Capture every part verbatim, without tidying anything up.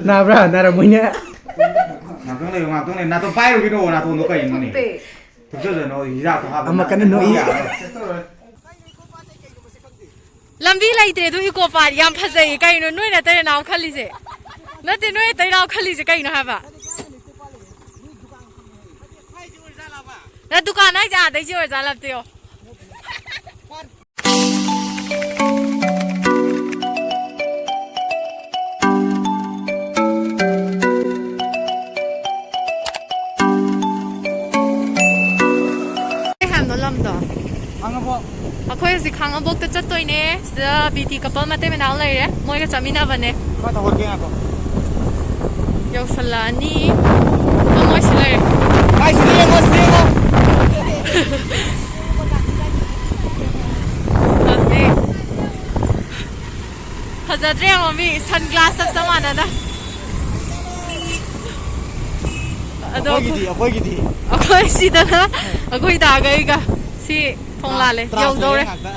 ꯅꯥꯕ꯭ꯔꯥ? ꯅꯥꯔꯝꯃꯣꯏꯅꯦ꯫ ꯉꯥꯛꯇꯪ ꯂꯩꯌꯨ, ꯉꯥꯛꯇꯪ ꯂꯩꯌꯨ꯫ ꯅꯥꯇꯣꯟ ꯄꯥꯏꯔꯨꯒꯤꯅꯣ, ꯅꯥꯇꯣꯟꯗꯣ ꯀꯩꯅꯣꯅꯦ? ꯊꯨꯞꯆꯗꯅꯣ, ꯍꯤꯗꯥꯛꯇꯣ ꯍꯥꯞꯄ ꯑꯃ ꯀꯟꯅ ꯅꯣꯛꯏ꯫ ꯌꯥꯔꯣꯏ꯫ ꯂꯝꯕꯤ ꯂꯩꯇ꯭ꯔꯦ ꯑꯗꯨ ꯏꯀꯣ ꯄꯥꯔꯛ ꯌꯥꯝ ꯐꯖꯩ꯫ ꯀꯩꯅꯣ ꯅꯣꯏ ꯅꯇꯩ ꯅꯅꯥꯎ ꯈꯜꯂꯤꯁꯦ? ꯅꯠꯇꯦ, ꯅꯣꯏ ꯅꯇꯩ ꯅꯅꯥꯎ ꯈꯜꯂꯤꯁꯦ ꯀꯩꯅꯣ ꯍꯥꯏꯕ? ꯅ ꯗꯨꯀꯥꯟ ꯍꯥꯏꯁꯦ ꯑꯥꯗꯩꯁꯦ ꯑꯣꯏꯔꯖꯥꯠꯂ ꯑꯝꯇ ꯌꯦꯡꯉꯣ꯫ ꯀꯩ ꯍꯥꯏꯕꯅꯣ ꯂꯝꯗꯣ? ꯈꯥꯡꯉꯕꯣꯛ꯫ ꯑꯩꯈꯣꯏ ꯍꯧꯖꯤꯛ ꯈꯥꯡꯉꯕꯣꯛꯇ ꯆꯠꯇꯣꯏꯅꯦ꯫ ꯁꯤꯗ ꯕꯤ ꯇꯤ ꯀꯄꯜ ꯃꯇꯩ ꯃꯅꯥꯎ ꯂꯩꯔꯦ꯫ ꯃꯣꯏꯒ ꯆꯠꯃꯤꯟꯅꯕꯅꯦ꯫ ꯈꯔ ꯇꯧꯍꯧꯔꯒꯦ ꯉꯥꯏꯈꯣ꯫ ꯌꯧꯁꯜꯂꯛꯑꯅꯤ꯫ ꯑꯗꯣ ꯃꯣꯏ ꯁꯤ ꯂꯩꯔꯦ꯫ ꯚꯥꯏ, ꯁꯤꯗ ꯌꯦꯡꯉꯣ, ꯁꯤꯗ ꯌꯦꯡꯉꯣ꯫ ꯍꯧꯖꯤꯛ ꯐꯖꯗ꯭ꯔꯦ ꯌꯦꯡꯉꯣ, ꯃꯤ ꯁꯟ ꯒ꯭ꯂꯥꯁ ꯆꯞ ꯆꯞ ꯃꯥꯟꯅꯅ꯫ ꯑꯗꯣ ꯑꯩꯈꯣꯏꯒꯤꯗꯤ, ꯑꯩꯈꯣꯏꯒꯤꯗꯤ꯫ ꯑꯩꯈꯣꯏ ꯁꯤꯗꯅ ꯑꯩꯈꯣꯏ ꯗꯥꯒ ꯑꯩꯒ ꯁꯤ ꯊꯣꯡ ꯂꯥꯜꯂꯦ, transfer ꯌꯧꯗꯧꯔꯦ꯫ ꯉꯥꯛꯇ꯫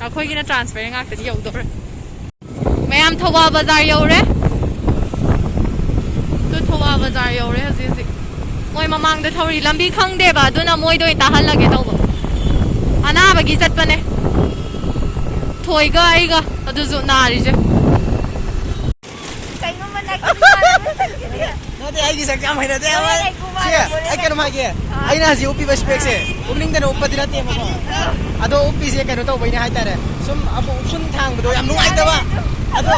ꯑꯩꯈꯣꯏꯒꯤꯅ transfer ꯉꯥꯛꯇꯗꯤ ꯌꯧꯗꯧꯔꯦ꯫ ꯃꯌꯥꯝ ꯊꯧꯕꯥꯜ ꯕꯖꯥꯔ ꯌꯧꯔꯦ꯫ ꯇꯨ ꯊꯧꯕꯥꯜ ꯕꯖꯥꯔ ꯌꯧꯔꯦ ꯍꯧꯖꯤꯛ ꯍꯧꯖꯤꯛ꯫ ꯃꯣꯏ ꯃꯃꯥꯡꯗ ꯊꯧꯔꯤ꯫ ꯂꯝꯕꯤ ꯈꯪꯗꯦꯕ, ꯑꯗꯨꯅ ꯃꯣꯏꯗ ꯑꯣꯏꯅ ꯇꯥꯍꯜꯂꯒꯦ ꯇꯧꯕ꯫ ꯑꯅꯥꯕꯒꯤ ꯆꯠꯄꯅꯦ꯫ ꯊꯣꯏꯒ ꯑꯩꯒ ꯑꯗꯨꯁꯨ ꯅꯥꯔꯤꯁꯦ꯫ ꯀꯩꯅꯣ ꯃꯅꯥꯛꯇ ꯅꯠꯇꯦ, ꯑꯩꯒꯤ ꯁꯛ ꯌꯥꯝ ꯍꯩꯅꯗꯦ ꯍꯥꯏꯕ꯫ ꯁꯤ, ꯑꯩ ꯀꯩꯅꯣꯝ ꯍꯥꯏꯒꯦ꯫ ꯑꯩꯅ ꯍꯧꯖꯤꯛ ꯎꯞꯄꯤꯕ specꯁꯦ ꯎꯞꯅꯤꯡꯗꯅ ꯎꯞꯄꯗꯤ ꯅꯠꯇꯦꯕꯀꯣ꯫ ꯑꯗꯣ ꯎꯞꯄꯤꯁꯦ ꯀꯩꯅꯣ ꯇꯧꯕꯩꯅꯦ ꯍꯥꯏꯇꯥꯔꯦ꯫ ꯁꯨꯝ ꯑꯃꯨꯛ ꯎꯐꯨꯟ ꯊꯥꯡꯕꯗꯣ ꯌꯥꯝ ꯅꯨꯡꯉꯥꯏꯇꯕ꯫ ꯑꯗꯣ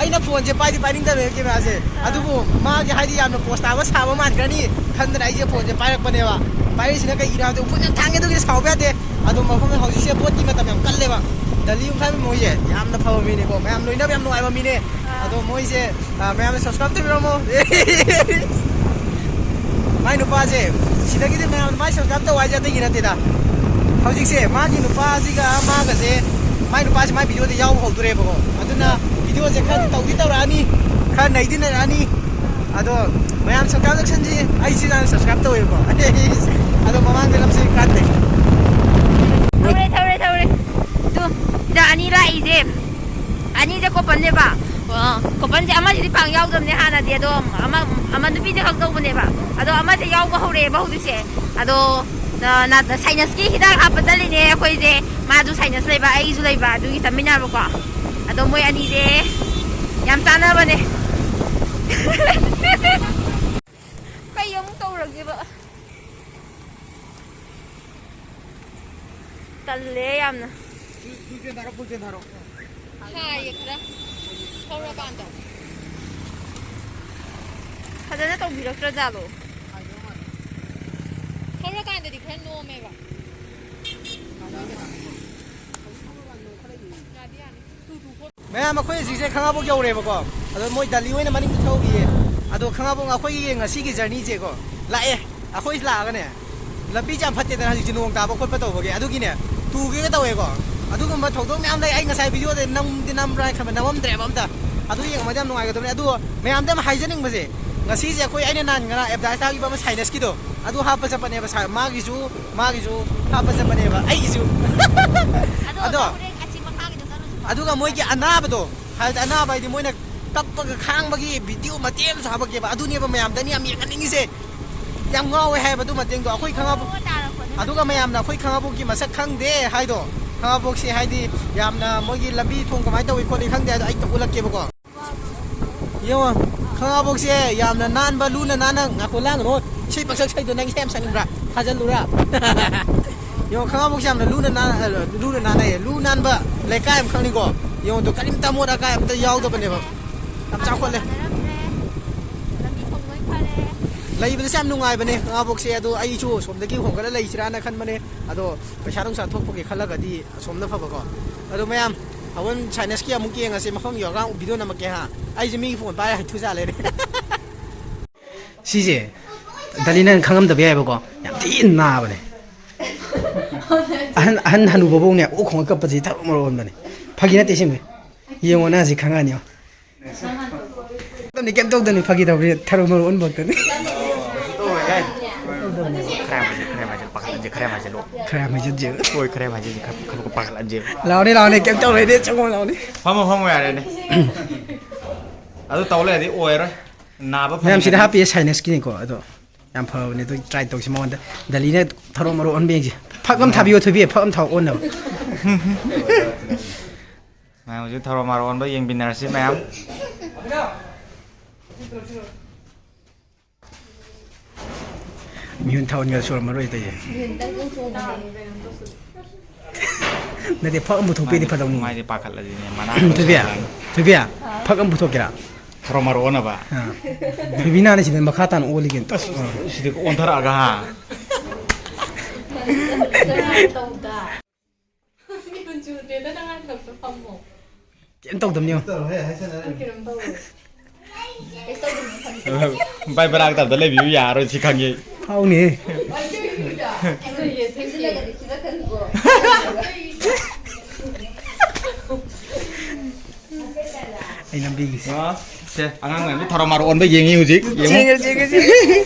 ꯑꯩꯅ phoneꯁꯦ ꯄꯥꯏꯗꯤ ꯄꯥꯏꯅꯤꯡꯗꯕꯅꯦꯕ cameraꯁꯦ꯫ ꯑꯗꯨꯕꯨ ꯃꯥꯒꯤ ꯍꯥꯏꯗꯤ ꯌꯥꯝꯅ pose ꯇꯥꯕ ꯁꯥꯕ ꯃꯥꯟꯈ꯭ꯔꯅꯤ ꯈꯟꯗꯅ ꯑꯩꯁꯦ phoneꯁꯦ ꯄꯥꯏꯔꯛꯄꯅꯦꯕ꯫ ꯄꯥꯏꯔꯛꯏꯁꯤꯅ ꯀꯩꯒꯤꯅꯣ ꯍꯥꯏꯕꯗ ꯎꯐꯨꯟ ꯌꯥꯝ ꯊꯥꯡꯉꯦ, ꯑꯗꯨꯒꯤꯗꯤ ꯁꯥꯎꯕ ꯌꯥꯗꯦ꯫ ꯑꯗꯣ ꯃꯐꯝ ꯍꯧꯖꯤꯛꯁꯦ ꯄꯣꯠꯀꯤ ꯃꯇꯝ ꯌꯥꯝ ꯀꯜꯂꯦꯕ꯫ ꯗꯂꯤ ꯌꯨꯝꯈꯥꯏꯕ ꯃꯣꯏꯁꯦ ꯌꯥꯝꯅ ꯐꯕ ꯃꯤꯅꯤꯀꯣ, ꯃꯌꯥꯝ ꯂꯣꯏꯅꯕ ꯌꯥꯝ ꯅꯨꯡꯉꯥꯏꯕ ꯃꯤꯅꯦ꯫ ꯑꯗꯣ ꯃꯣꯏꯁꯦ, ꯑ, ꯃꯌꯥꯝꯅ subscribe ꯇꯧꯕꯤꯔꯝꯃꯣ꯫ ꯃꯥꯏ ꯅꯨꯄꯥꯁꯦ ꯁꯤꯗꯒꯤꯗꯤ ꯃꯌꯥꯝ ꯃꯥꯏ subscribe ꯇꯧ ꯍꯥꯏꯁꯦ ꯑꯇꯩꯒꯤ ꯅꯠꯇꯦꯗ꯫ ꯍꯧꯖꯤꯛꯁꯦ ꯃꯥꯒꯤ ꯅꯨꯄꯥꯁꯤꯒ ꯃꯥꯒꯁꯦ, ꯃꯥꯏ ꯅꯨꯄꯥꯁꯦ ꯃꯥꯏ videoꯗ ꯌꯥꯎꯕ ꯍꯧꯗꯣꯔꯦꯕꯀꯣ꯫ ꯑꯗꯨꯅ videoꯁꯦ ꯈꯔꯗꯤ ꯇꯧꯗꯤ ꯇꯧꯔꯛꯑꯅꯤ, ꯈꯔ ꯅꯩꯗꯤ ꯅꯩꯔꯛꯑꯅꯤ꯫ ꯑꯗꯣ ꯃꯌꯥꯝ subscribe ꯇꯧꯁꯟꯁꯤ꯫ ꯑꯩ ꯁꯤ channel subscribe ꯇꯧꯋꯦꯕꯀꯣ꯫ ꯑꯗꯣ ꯃꯃꯥꯡꯗ ꯅꯝꯁꯤ ꯀꯥꯟꯗꯦ꯫ ꯊꯧꯔꯦ, ꯊꯧꯔꯦ, ꯊꯧꯔꯦ꯫ ꯇꯨ, ꯁꯤꯗ ꯑꯅꯤ ꯂꯥꯛꯏꯁꯦ꯫ ꯑꯅꯤꯁꯦ coupleꯅꯦꯕ꯫ ꯋꯥ꯫ ꯀꯣꯄꯟꯁꯦ ꯑꯃꯁꯤꯗꯤ ꯄꯥꯡ ꯌꯥꯎꯗꯕꯅꯦ ꯍꯥꯟꯅꯗꯤ, ꯑꯗꯣ ꯑꯃ, ꯑꯃ ꯅꯨꯄꯤꯁꯦ ꯈꯛ ꯇꯧꯕꯅꯦꯕ꯫ ꯑꯗꯣ ꯑꯃꯁꯦ ꯌꯥꯎꯕ ꯍꯧꯔꯛꯑꯦꯕ ꯍꯧꯖꯤꯛꯁꯦ꯫ ꯑꯗꯣ ꯅ-, ꯅ-, ꯁꯥꯏꯅꯁꯀꯤ ꯍꯤꯗꯥꯛ ꯍꯥꯞꯄ ꯆꯠꯂꯤꯅꯦ ꯑꯩꯈꯣꯏꯁꯦ꯫ ꯃꯥꯁꯨ ꯁꯥꯏꯅꯁ ꯂꯩꯕ, ꯑꯩꯁꯨ ꯂꯩꯕ, ꯑꯗꯨꯒꯤ ꯆꯠꯃꯤꯟꯅꯕꯀꯣ꯫ ꯑꯗꯣ ꯃꯣꯏ ꯑꯅꯤꯁꯦ ꯌꯥꯝ ꯆꯥꯟꯅꯕꯅꯦ꯫ ꯀꯩ ꯑꯃꯨꯛ ꯇꯧꯔꯒꯦꯕ? ꯇꯜꯂꯦ ꯌꯥꯝꯅ꯫ ꯐꯨꯜ ꯆꯦꯟꯊꯔꯣ, ꯐꯨꯜ ꯆꯦꯟꯊꯔꯣ꯫ ꯁꯥꯏꯌꯦ ꯈꯔ꯫ ꯊꯧꯔꯀꯥꯟꯗ꯫ ꯐꯖꯅ ꯇꯧꯕꯤꯔꯛꯇ꯭ꯔꯖꯥꯠꯂꯣ? ꯊꯧꯔꯀꯥꯟꯗꯗꯤ ꯈꯔ ꯅꯣꯝꯃꯦꯕ꯫ ꯌꯥꯗꯤ ꯌꯥꯅꯤ꯫ ꯃꯌꯥꯝ, ꯑꯩꯈꯣꯏ ꯍꯧꯖꯤꯛꯁꯦ ꯈꯥꯉꯕꯣꯛ ꯌꯧꯔꯦꯕꯀꯣ꯫ ꯑꯗꯣ ꯃꯣꯏ ꯗꯂꯤ ꯑꯣꯏꯅ ꯃꯅꯤꯡꯗ ꯊꯧꯔꯤꯌꯦ꯫ ꯑꯗꯣ ꯈꯥꯉꯕꯣꯛ ꯑꯩꯈꯣꯏꯒꯤ ꯉꯁꯤꯒꯤ ꯖꯔꯅꯤꯁꯦꯀꯣ ꯂꯥꯛꯑꯦ꯫ ꯑꯩꯈꯣꯏ ꯂꯥꯛꯑꯒꯅꯦ, ꯂꯝꯕꯤꯁꯦ ꯌꯥꯝ ꯐꯠꯇꯦꯗꯅ ꯍꯧꯖꯤꯛꯁꯦ, ꯅꯣꯡ ꯇꯥꯕ ꯈꯣꯠꯄ ꯇꯧꯕꯒꯤ꯫ ꯑꯗꯨꯒꯤꯅꯦ, ꯇꯨꯒꯦꯒ ꯇꯧꯋꯦꯀꯣ꯫ ꯑꯗꯨꯒꯨꯝꯕ ꯊꯧꯗꯣꯛ ꯃꯌꯥꯝ ꯂꯩ꯫ ꯑꯩ ꯉꯁꯥꯏ ꯚꯤꯗꯤꯑꯣꯗ ꯅꯝꯗꯤ ꯅꯝꯕ꯭ꯔꯥ ꯍꯥꯏꯅ ꯈꯟꯕ, ꯅꯝꯃꯝꯗ꯭ꯔꯦꯕ ꯑꯝꯇ꯫ ꯑꯗꯨ ꯌꯦꯡꯉꯝꯃꯗꯤ ꯌꯥꯝ ꯅꯨꯡꯉꯥꯏꯒꯗꯕꯅꯦ꯫ ꯑꯗꯨ ꯃꯌꯥꯝꯗ ꯑꯃ ꯍꯥꯏꯖꯅꯤꯡꯕꯁꯦ, ꯉꯁꯤꯁꯦ ꯑꯩꯈꯣꯏ, ꯑꯩꯅ ꯅꯍꯥꯟ ꯉꯔꯥꯡ ꯑꯦꯗꯚꯔꯇꯥꯏꯁ ꯊꯥꯈꯤꯕ ꯑꯃ ꯁꯥꯏꯅꯁꯀꯤꯗꯣ, ꯑꯗꯨ ꯍꯥꯞꯄ ꯆꯠꯄꯅꯦꯕ꯫ ꯁꯥ-, ꯃꯥꯒꯤꯁꯨ, ꯃꯥꯒꯤꯁꯨ ꯍꯥꯞꯄ ꯆꯠꯄꯅꯦꯕ, ꯑꯩꯒꯤꯁꯨ꯫ ꯑꯗꯣ ꯑꯗꯣ, ꯍꯣꯔꯦꯟ ꯑꯁꯤ ꯃꯈꯥꯒꯤꯗꯣ ꯆꯠꯂꯨꯁꯤ꯫ ꯑꯗꯨꯒ ꯃꯣꯏꯒꯤ ꯑꯅꯥꯕꯗꯣ, ꯍꯥꯏꯗꯤ ꯑꯅꯥꯕ ꯍꯥꯏꯗꯤ ꯃꯣꯏꯅ ꯀꯞꯄꯒ ꯈꯥꯡꯕꯒꯤ ꯚꯤꯗꯤꯑꯣ ꯃꯇꯦꯛ ꯑꯃꯁꯨ ꯍꯥꯄꯛꯀꯦꯕ꯫ ꯑꯗꯨꯅꯦꯕ ꯃꯌꯥꯝꯗ ꯑꯩꯅ ꯌꯥꯝ ꯌꯦꯡꯍꯟꯅꯤꯡꯉꯤꯁꯦ꯫ ꯌꯥꯝ ꯉꯥꯎꯋꯦ ꯍꯥꯏꯕ ꯑꯗꯨ ꯃꯇꯦꯡꯗꯣ꯫ ꯑꯩꯈꯣꯏ ꯈꯪꯉꯕ-, ꯑꯣ, ꯇꯥꯔꯛꯄꯅꯦ꯫ ꯑꯗꯨꯒ ꯃꯌꯥꯝꯅ ꯑꯩꯈꯣꯏ ꯈꯥꯉꯕꯣꯛꯀꯤ ꯃꯁꯛ ꯈꯪꯗꯦ ꯍꯥꯏꯗꯣ, ꯈꯥꯉꯕꯣꯛꯁꯦ ꯍꯥꯏꯗꯤ ꯌꯥꯝꯅ ꯃꯣꯏꯒꯤ ꯂꯝꯕꯤ ꯊꯣꯡ ꯀꯃꯥꯏꯅ ꯇꯧꯏ ꯈꯣꯠꯂꯤ ꯈꯪꯗꯦ, ꯑꯗꯣ ꯑꯩ ꯑꯝꯇ ꯎꯠꯂꯛꯀꯦꯕꯀꯣ꯫ ꯌꯦꯡꯉꯣ, ꯈꯥꯉꯕꯣꯛꯁꯦ ꯌꯥꯝꯅ ꯅꯥꯟꯕ, ꯂꯨꯅ ꯅꯥꯟꯅ, ꯉꯥꯏꯈꯣ, ꯂꯥꯡꯒꯅꯣ꯫ ꯏꯁꯩ ꯄꯪꯁꯛ ꯁꯛꯏꯗꯣ ꯅꯪ ꯏꯁꯩ ꯌꯥꯝ ꯁꯛꯅꯤꯡꯕ꯭ꯔꯥ? ꯊꯥꯖꯜꯂꯨꯔꯥ? ꯌꯦꯡꯉꯣ, ꯈꯥꯉꯕꯣꯛꯁꯦ ꯌꯥꯝꯅ ꯂꯨꯅ ꯅꯥꯟ-, ꯂꯨꯅ ꯅꯥꯟꯅꯩꯌꯦ꯫ ꯂꯨ ꯅꯥꯟꯕ ꯂꯩꯀꯥꯏ ꯑꯃꯈꯛꯅꯤꯀꯣ꯫ ꯌꯦꯡꯉꯣ, ꯑꯗꯣ ꯀꯔꯤꯝꯇ ꯑꯃꯣꯠ ꯑꯀꯥꯏ ꯑꯝꯇ ꯌꯥꯎꯗꯕꯅꯦꯕ꯫ ꯌꯥꯝ ꯆꯥꯎꯈꯠꯂꯦ꯫ ꯂꯝꯕꯤ ꯊꯣꯡ ꯂꯣꯏ ꯐꯔꯦ꯫ ꯂꯩꯕꯗꯁꯨ ꯌꯥꯝ ꯅꯨꯡꯉꯥꯏꯕꯅꯦ ꯈꯥꯉꯕꯣꯛꯁꯦ꯫ ꯑꯗꯣ ꯑꯩꯁꯨ ꯑꯁꯣꯝꯗꯒꯤ ꯍꯣꯡꯒꯠꯂ ꯂꯩꯁꯤꯔꯥꯅ ꯈꯟꯕꯅꯦ꯫ ꯑꯗꯣ ꯄꯩꯁꯥ ꯅꯨꯡꯁꯥ ꯊꯣꯛꯄꯒꯤ ꯈꯜꯂꯒꯗꯤ ꯑꯁꯣꯝꯅ ꯐꯕꯀꯣ꯫ ꯑꯗꯣ ꯃꯌꯥꯝ, ꯑꯋꯟ ꯁꯥꯏꯅꯁꯀꯤ ꯑꯃꯨꯛ ꯌꯦꯡꯉꯁꯤ, ꯃꯐꯝ ꯌꯧꯔꯀꯥꯟ ꯚꯤꯗꯤꯑꯣ ꯅꯝꯃꯛꯀꯦ ꯍꯥ꯫ ꯑꯩꯁꯦ ꯃꯤꯒꯤ ꯐꯣꯟ ꯄꯥꯏꯔ ꯍꯩꯊꯨ ꯁꯥ ꯂꯩꯔꯦ꯫ ꯁꯤꯁꯦ ꯗꯂꯤ ꯅꯪ ꯈꯪꯉꯝꯗꯕ ꯌꯥꯏꯕꯀꯣ, ꯌꯥꯝ ꯊꯤꯅ ꯅꯥꯕꯅꯦ꯫ ꯑꯍꯟ, ꯑꯍꯟ ꯍꯅꯨꯕꯐꯧꯅꯦ ꯑꯣꯛ ꯈꯣꯡꯉ ꯀꯞꯄꯁꯤ ꯊꯔꯣ ꯃꯔꯣ ꯑꯣꯟꯕꯅꯦ꯫ ꯐꯥꯒꯤ ꯅꯠꯇꯦ ꯁꯤꯃꯦ꯫ ꯌꯦꯡꯉꯣ ꯅꯪ ꯍꯧꯖꯤꯛ ꯈꯪꯉꯛꯑꯅꯤ, ꯌꯦꯡꯉꯣ꯫ ꯇꯧꯅꯤ, ꯀꯩꯝ ꯇꯧꯗꯅꯤ, ꯐꯥꯒꯤ ꯇꯧꯕꯅꯤ, ꯊꯔꯣ ꯃꯔꯣ ꯑꯣꯟꯕ ꯈꯛꯇꯅꯤ꯫ ꯈꯔ ꯌꯥꯝ ꯍꯥꯏꯖꯤꯜꯂꯨ, ꯈꯔ ꯌꯥꯝ ꯍꯥꯏꯖꯤꯜꯂꯨ, ꯄꯥꯈꯠꯍꯟꯁꯦ, ꯈꯔ ꯌꯥꯝ ꯍꯥꯏꯖꯤꯜꯂꯨ꯫ ꯈꯔ ꯌꯥꯝ ꯍꯥꯏꯖꯤꯟꯁꯦꯕ꯫ ꯍꯣꯏ, ꯈꯔ ꯌꯥꯝ ꯍꯥꯏꯖꯤꯟꯁꯦ, ꯈꯔ, ꯈꯔ ꯄꯥꯈꯠꯍꯟꯁꯦꯕ꯫ ꯂꯥꯎꯅꯦ, ꯂꯥꯎꯅꯦ, ꯀꯩꯝ ꯇꯧꯔꯣꯏꯅꯦ, ꯆꯪꯉꯣ, ꯂꯥꯎꯅꯦ꯫ ꯐꯝꯃꯣ, ꯐꯝꯃꯣ, ꯌꯥꯔꯦꯅꯦ꯫ ꯑꯗꯨ ꯇꯧ ꯂꯩꯔꯗꯤ ꯑꯣꯏꯔꯣꯏ꯫ ꯅꯥꯕ ꯃꯌꯥꯝ ꯁꯤꯗ ꯐꯅꯤꯡꯉꯗꯤ꯫ ꯍꯥꯞꯄꯤꯁꯦ sinus ꯀꯤꯅꯤꯀꯣ꯫ ꯑꯗꯣ ꯌꯥꯝ ꯐꯕꯅꯦ꯫ ꯑꯗꯨ try ꯇꯧꯁꯤ ꯃꯉꯣꯟꯗ꯫ ꯗꯂꯤꯅ ꯊꯔꯣ ꯃꯔꯣ ꯑꯣꯟꯕ ꯌꯦꯡꯁꯤ꯫ ꯐꯛ ꯑꯃ ꯊꯥꯕꯤꯌꯣ ꯊꯣꯏꯕꯤ, ꯐꯛ ꯑꯃ ꯊꯥꯎ ꯑꯣꯟꯅꯕ꯫ ꯃꯌꯥꯝ ꯍꯧꯖꯤꯛ ꯊꯔꯣ ꯃꯔꯣ ꯑꯣꯟꯕ ꯌꯦꯡꯃꯤꯟꯅꯔꯁꯤ ꯃꯌꯥꯝ꯫ ꯃꯤꯍꯨꯟ ꯊꯥꯍꯨꯟꯒ ꯁꯨꯔꯝꯃꯔꯣꯏ ꯑꯇꯩꯁꯦ꯫ ꯅꯠꯇꯦ, ꯐꯛ ꯑꯃ ꯄꯨꯊꯣꯛꯄꯤꯗꯤ ꯐꯗꯧꯅꯤ꯫ ꯃꯥꯏꯗꯤ ꯄꯥꯈꯠꯂꯗꯤꯅꯦ, ꯃꯅꯥ ꯊꯣꯏꯕꯤ, ꯇꯧꯁꯜꯂꯛꯑꯅꯤ꯫ ꯊꯣꯏꯕꯤ, ꯐꯛ ꯑꯃ ꯄꯨꯊꯣꯛꯀꯦꯔꯥ? ꯊꯔꯣ ꯃꯔꯣ ꯑꯣꯟꯅꯕ꯫ ꯑꯥ꯫ ꯊꯣꯏꯕꯤ ꯅꯥꯅ ꯁꯤꯗ ꯃꯈꯥ ꯇꯥꯅ ꯑꯣꯜꯂꯤ ꯀꯩꯅꯣ꯫ ꯑꯁ, ꯁꯤꯗ ꯑꯣꯟꯊꯔꯛꯑꯒ, ꯍꯥ? ꯃꯤꯍꯨꯟ ꯆꯨꯗ꯭ꯔꯦꯗ, ꯅꯪ ꯉꯥꯏꯈꯣ, ꯐꯝꯃꯣ꯫ ꯀꯩꯝ ꯇꯧꯗꯕꯅꯤ ꯌꯦꯡꯉꯣ꯫ ꯇꯧꯔꯣꯏꯍꯦ, ꯍꯥꯏꯁꯟꯅꯔꯦ꯫ ꯀꯩꯅꯣꯝ ꯇꯧꯔꯦ꯫ ꯀꯩꯁꯨ ꯇꯧꯗꯕꯅꯤ, ꯐꯝꯃꯣ꯫ ꯚꯥꯏ, ꯃꯅꯥꯛꯇ ꯑꯝꯇ ꯂꯩꯕꯤꯌꯨ ꯌꯥꯔꯣꯏ, ꯁꯤ ꯈꯪꯉꯦ꯫ ꯐꯥꯎꯅꯤ꯫ ꯀꯤꯖꯩꯌꯦ, ꯑꯁꯦꯡꯀꯤ꯫ ꯁꯤꯖꯤꯟꯅꯒꯗꯤ ꯊꯤꯜꯂꯛꯀꯅꯨꯀꯣ꯫ ꯑꯩ ꯅꯝꯕꯤꯒꯦꯁꯦ꯫ ꯑ, ꯁꯦ, ꯑꯉꯥꯡ ꯃꯌꯥꯝꯁꯦ ꯊꯔꯣ ꯃꯥꯔꯣ ꯑꯣꯟꯕ ꯌꯦꯡꯉꯤ ꯍꯧꯖꯤꯛ꯫ ꯌꯦꯡꯉꯨ꯫ ꯆꯦꯡꯉꯦ, ꯆꯦꯡꯉꯦ, ꯆꯦꯡꯉꯦ꯫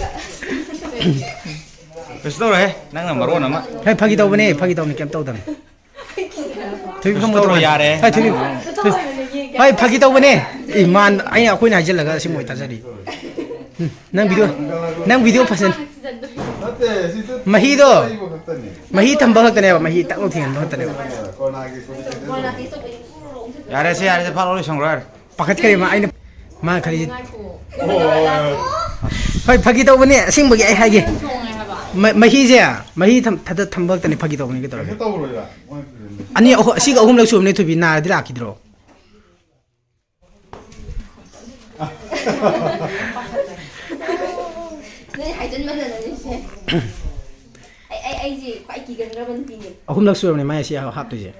ꯀꯩꯁꯨ ꯇꯧꯔꯣꯏꯍꯦ, ꯅꯪꯅ ꯃꯔꯣꯟ ꯑꯃ꯫ ꯍꯦ, ꯐꯥꯒꯤ ꯇꯧꯕꯅꯦ, ꯐꯥꯒꯤ ꯇꯧꯕꯅꯦ, ꯀꯩꯝ ꯇꯧꯗꯕꯅꯦ꯫ ꯊꯣꯏꯕꯤ ꯀꯩꯁꯨ ꯐꯝꯃꯣ, ꯇꯧꯔꯣꯏ, ꯇꯣꯉꯥꯟ-, ꯌꯥꯔꯦ꯫ ꯍꯦ, ꯊꯣꯏꯕꯤ꯫ ꯊꯣꯏ-, ꯍꯦ, ꯐꯥꯒꯤ ꯇꯧꯕꯅꯦ꯫ ꯏꯃꯥꯟ-, ꯑꯩ, ꯑꯩꯈꯣꯏꯅ ꯍꯥꯏꯖꯤꯜꯂꯒ ꯁꯤ ꯃꯣꯏ ꯊꯥꯖꯔꯤ꯫ ꯎꯝ, ꯅꯪ video, ꯅꯪ video ꯐꯖꯅ꯫ ꯅꯠꯇꯦ, ꯁꯤꯗ ꯃꯍꯤꯗꯣ꯫ ꯂꯩꯕ ꯈꯛꯇꯅꯦ꯫ ꯃꯍꯤ ꯊꯝꯕ ꯈꯛꯇꯅꯦꯕ, ꯃꯍꯤ ꯇꯛ ꯂꯧꯊꯤꯍꯟꯕ ꯈꯛꯇꯅꯦꯕ꯫ ꯀꯣꯔꯣꯅꯥꯒꯤ ꯀꯣꯔꯣꯅꯥꯒꯤ ꯌꯥꯔꯦ, ꯁꯦ, ꯌꯥꯔꯦ, ꯁꯦ, ꯐꯥꯔꯣ, ꯂꯣꯏꯁꯟꯈ꯭ꯔꯣ, ꯌꯥꯔꯦ꯫ ꯄꯥꯈꯠꯀꯔꯦ ꯃꯥ, ꯑꯩꯅ, ꯃꯥ ꯈꯜꯂꯤꯁꯦ꯫ ꯉꯥꯏꯈꯣ꯫ ꯍꯣꯏ, ꯐꯥꯒꯤ ꯇꯧꯕꯅꯦ, ꯑꯁꯦꯡꯕꯒꯤ ꯑꯩ ꯍꯥꯏꯒꯦ꯫ ꯆꯣꯡꯉꯦ ꯍꯥꯏꯕ꯫ ꯃ-, ꯃꯍꯤꯁꯦ, ꯃꯍꯤ ꯊꯝ-, ꯊꯥꯗ ꯊꯝꯕ ꯈꯛꯇꯅꯦ, ꯐꯥꯒꯤ ꯇꯧꯕꯅꯦ, ꯀꯩꯗꯧꯔꯒꯦ? ꯀꯩꯁꯨ ꯇꯧꯔꯣꯏꯕ, ꯃꯣꯏ ꯐꯤꯖꯦꯟꯗꯣ꯫ ꯑꯅꯤ, ꯑꯍꯨꯝ, ꯁꯤꯒ ꯑꯍꯨꯝꯂꯛ ꯁꯨꯕꯅꯦ, ꯊꯣꯏꯕꯤ, ꯅꯥꯔꯗꯤ ꯂꯥꯛꯈꯤꯗ꯭ꯔꯣ? ꯅꯣꯏ ꯍꯥꯏꯖꯟꯃꯟꯗꯅꯅꯦ ꯁꯦ꯫ ꯑꯩ, ꯑꯩ, ꯑꯩꯁꯦ ꯈ꯭ꯋꯥꯏ ꯀꯤꯒꯟꯈ꯭ꯔꯕ ꯅꯨꯄꯤꯅꯦ꯫ ꯑꯍꯨꯝꯂꯛ ꯁꯨꯔꯕꯅꯦ ꯃꯥꯏ ꯑꯁꯤ ꯍꯥꯞꯇꯣꯏꯁꯦ꯫